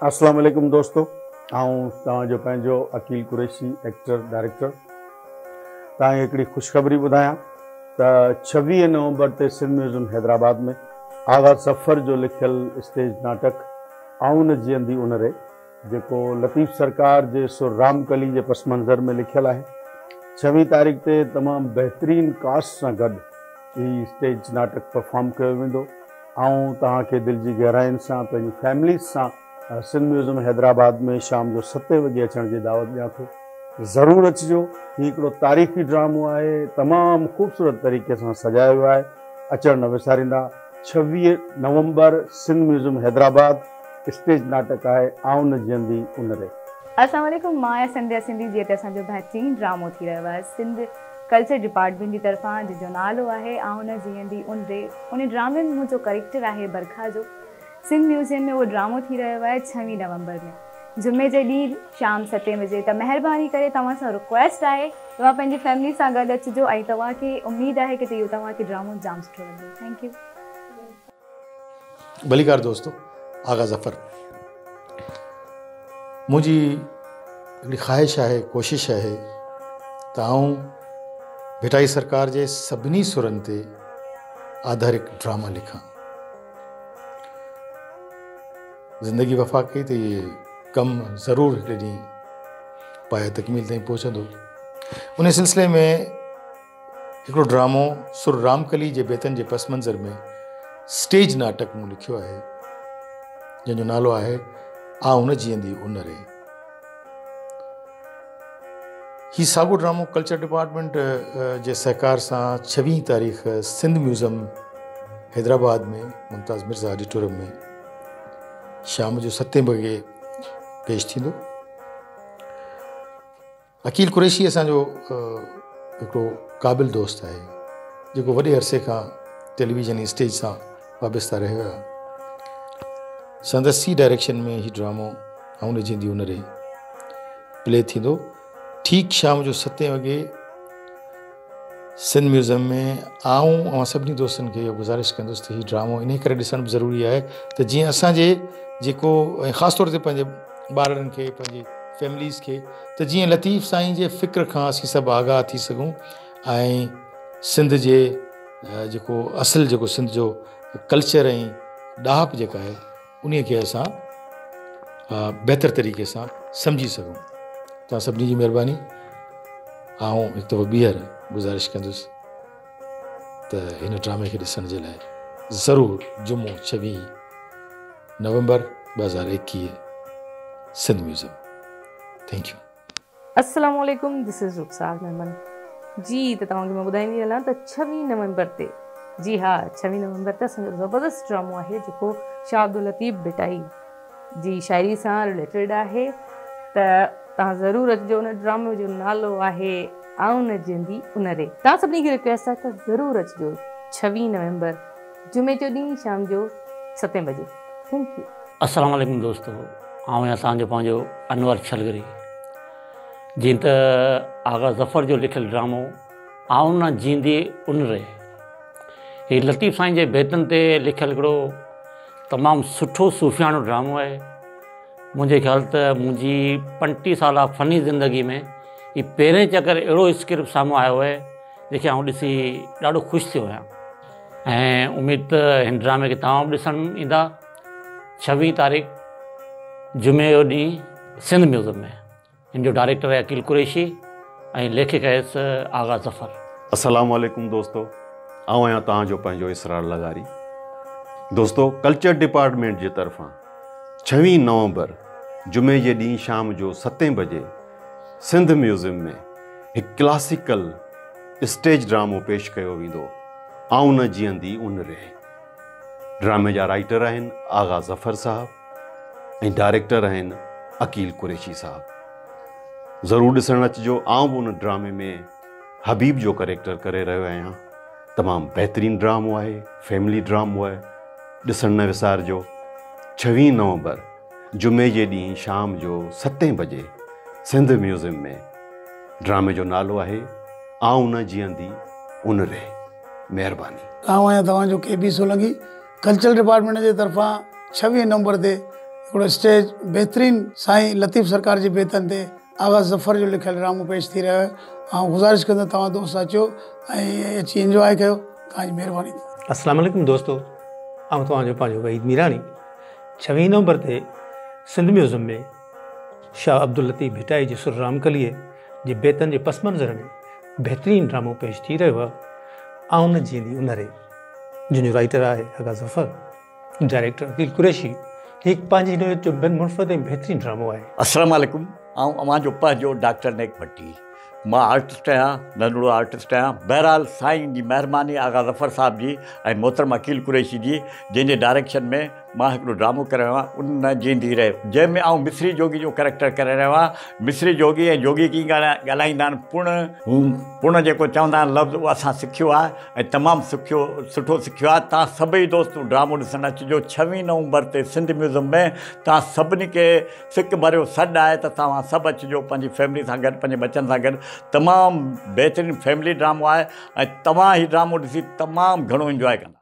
اسلام عليڪم دوستو، آئون توهان جو پنهنجو عقيل قريشي ايڪٽر ڊائريڪٽر توهان کي هڪڙي خوشخبري ٻڌايان ته 26 نومبر تي سنڌ ميوزم حيدرآباد ۾ آغا ظفر جو لکيل اسٽيج ناٽڪ آئون نه جيئندي ان ري، جيڪو لطيف سرڪار جي سر رامڪلي جي پس منظر ۾ لکيل آهي، ڇويهين تاريخ تي تمام بهترين ڪاسٽ سان گڏ هي اسٽيج ناٽڪ پرفارم ڪيو ويندو. آئون توهان کي دل جي گهراين سان پنهنجي فيمليز سان سنڌ ميوزم حيدرآباد ۾ شام جو ستين وڳي اچڻ جي دعوت ڏيان ٿو. ضرور اچجو. هي هڪڙو تاريخي ڊرامو آهي، تمام خوبصورت طريقي سان سجايو ويو آهي. اچڻ نه وساريندا. 26 نومبر سنڌ ميوزم حيدرآباد، اسٽيج ناٽڪ آهي آئون نه جيئندي ان ري. السلام عليڪم، مان آهيان سنڌيا سنڌي. جيئن ته اسان جو بهترين ڊرامو ٿي رهيو آهي سنڌ ڪلچر ڊپارٽمينٽ جي طرفان، جنهن جو نالو آهي آئون نه جيئندي ان ري. ان ڊرامي ۾ منهنجو ڪريڪٽر آهي برکا جو. سنڌ ميوزيم ۾ اهو ڊرامو ٿي رهيو آهي ڇويهه نومبر ۾ جمعي جي ڏينهن شام ستين بجي. ته مهرباني ڪري توهان سان رڪويسٽ آهي توهان پنهنجي فيملي سان گڏ اچجو ۽ توهان کي اميد آهي ڪي اهو توهان کي ڊرامو جام سٺو لڳندو. Thank you. ڀليڪار دوستو، آغا ظفر. منهنجي هڪڙي خواهش آهي، ڪوشش آهي ته آئون ڀٽائي سرڪار جي سڀني سرن تي آڌارڪ ڊراما لکان. زندگي وفا ڪئي ته اهي ڪم ضرور هڪڙي ڏينهن پايه تڪميل تائين پهچندو. ان سلسلي ۾ هڪڙو ڊرامو سر رامڪلي جي بيتن جي پس منظر ۾ اسٽيج ناٽڪ مون لکيو آهي، جنهن جو نالو آهي آئون نه جيئندي ان ري. هي ساڳو ڊرامو ڪلچر ڊپارٽمينٽ جي سهڪار سان ڇويهين تاريخ سنڌ ميوزم حيدرآباد ۾ ممتاز مرزا آڊيٽوريم ۾ شام جو ستين بجي پيش ٿيندو. عقيل قريشي اسان جو هڪڙو قابل دوست آهي، جيڪو وڏي عرصي کان ٽيليويزن ۽ اسٽيج سان وابسته رهيو آهي. سندس ئي ڊائريڪشن ۾ هي ڊرامو آئون نه جيئندي ان ري پلي ٿيندو. ٺيڪ شام جو ستين وڳي سنڌ ميوزم ۾ آئون اوهان سڀني دوستن کي اهو گذارش ڪندس ته هي ڊرامو انهي ڪري ڏسڻ به ضروري آهي ته جيئن اسان جي جيڪو ۽ خاص طور تي پنهنجي ٻارڙن کي، پنهنجي فيمليز کي، ته جيئن لطيف سائين جي فڪر کان اسين سڀ آگاهه ٿي سگهون ۽ سنڌ جي جيڪو اصل جيڪو سنڌ جو ڪلچر ۽ ڏاهپ جيڪا آهي انهي کي اسان بهتر طريقي سان سمجهي سگهون. توهان سڀني جي مهرباني. آئون هڪ دفعو ٻيهر گذارش ڪندس ته هن ڊرامي کي ڏسڻ جي لاء ضرور جمعو 26 نومبر 2021 سنڌ ميوزم. Thank you. السلام عليڪم دس از رخسار ميمڻ. جي ته توهان کي مان ٻڌائيندي هلان ته 26 نومبر تي، جي ها 26 نومبر تي اسان جو زبردست ڊرامو آهي جيڪو شاهه عبداللطيف ڀٽائي جي شاعري سان رليٽيڊ آهي ته توهان ضرور اچجو. ان ڊرامي جو نالو آهي آئون نه جيئندي ان ري. توهان سڀني کي رڪويسٽ آهي ته ضرور اچجو 26 نومبر جمعي جو ڏينهن شام جو ستين بجي. Thank you. السلام عليڪم دوستو، آئون آهيان توهان جو پنهنجو انور ڇلگري. جيئن ته آغا ظفر جو لکيل ڊرامو آئون نه جيئندي ان ري، هي لطيف سائين جي بيتن تي لکيل هڪڙو تمام سٺو صوفياڻو ڊرامو آهي. منهنجي خيال ته منهنجي 35 سالا فني زندگي ۾ هي پهرين چڪر اهڙو اسڪرپٽ سامهون آيو آهي جنهن کي آئون ڏسي ڏاڍو خوش ٿيو آهيان ۽ اميد ته هن ڊرامي کي توهان به ڏسڻ ايندا. 26 تاريخ جمعي جو ڏينهن سنڌ ميوزم ۾. هن جو ڊائريڪٽر آهي عقيل قريشي ۽ ليکڪ آهيس آغا ظفر. السلام عليڪم دوستو، آئون آهيان توهان جو پنهنجو اسرار لغاري. دوستو ڪلچر ڊپارٽمينٽ جي طرفان ڇويهين نومبر جمعي جي ڏينهن شام جو ستين بجي سنڌ ميوزيم ۾ هڪ ڪلاسيڪل اسٽيج ڊرامو پيش ڪيو ويندو، آئون نه جيئندي ان ري. ڊرامي جا رائيٽر آهن آغا ظفر صاحب ۽ ڊائريڪٽر آهن عقيل قريشي صاحب. ضرور ڏسڻ اچجو. آئون به ان ڊرامي ۾ حبيب جو ڪريڪٽر ڪري رهيو آهيان. تمام بهترين ڊرامو آهي، فيملي ڊرامو آهي، ڏسڻ نه وسارجو. ڇويهين نومبر جمعي جي ڏينهن شام جو ستين بجي سنڌ ميوزيم ۾ ڊرامي جو نالو آهي آئون نه جيئندي ان ري. مهرباني. آئون آهيان توهان جو ڪي بي سولنگي. ڪلچرل ڊپارٽمينٽ جي طرفان ڇويهين نومبر تي هڪڙو هڪڙو اسٽيج بهترين سائين لطيف سرڪار جي بيتن تي آغا ظفر جو لکيل ڊرامو پيش ٿي رهيو آهي. آئون گذارش ڪندس توهان دوست اچو ۽ اچي انجواء ڪيو. توهان جي مهرباني ٿيندي. السلام عليڪم دوستو آئون توهان جو پنهنجو وحيد ميراڻي ڇويهين نومبر تي سنڌ ميوزم ۾ شاهه عبداللطيف ڀٽائي جي سر رامڪليء جي بيتن جي پس منظر ۾ بهترين ڊرامو پيش ٿي رهيو آهي آئون نه جيئندي ان ري جنهن جو رائيٽر آهي آغا ظفر ڊائريڪٽر عقيل قريشي هي پنهنجي نوعيت جو منفرد ۽ بهترين ڊرامو آهي. السلام عليڪم آئون اوهان جو پنهنجو ڊاڪٽر نيڪ ڀٽي مان آرٽسٽ آهيان ننڍڙو آرٽسٽ آهيان بهرحال سائين جي مهرباني آغا ظفر صاحب جي ۽ محترم عقيل قريشي جي جنهن جي ڊائريڪشن ۾ مان هڪڙو ڊرامو ڪري رهيو آهيان ان نه جيئندي ري جنهن ۾ آئون مصري جوڳي جو ڪريڪٽر ڪري رهيو آهيان مصري جوڳي ۽ جوڳي ڪيئن ڳالهائيندا آهن پڻ هو پڻ جيڪو چوندا آهن لفظ اهو اسان سکيو آهي ۽ تمام سکيو سٺو سکيو آهي توهان سڀئي دوست ڊرامو ڏسڻ اچجو ڇويهين نومبر تي سنڌ ميوزم ۾ توهان سڀني کي سڪ ڀريو سڏ آهي ته توهان سڀ اچجو پنهنجي فيملي سان گڏ پنهنجي ٻچن سان گڏ تمام بهترين فيملي ڊرامو آهي ۽ توهان هي ڊرامو ڏسي تمام گهڻو انجواء ڪندا.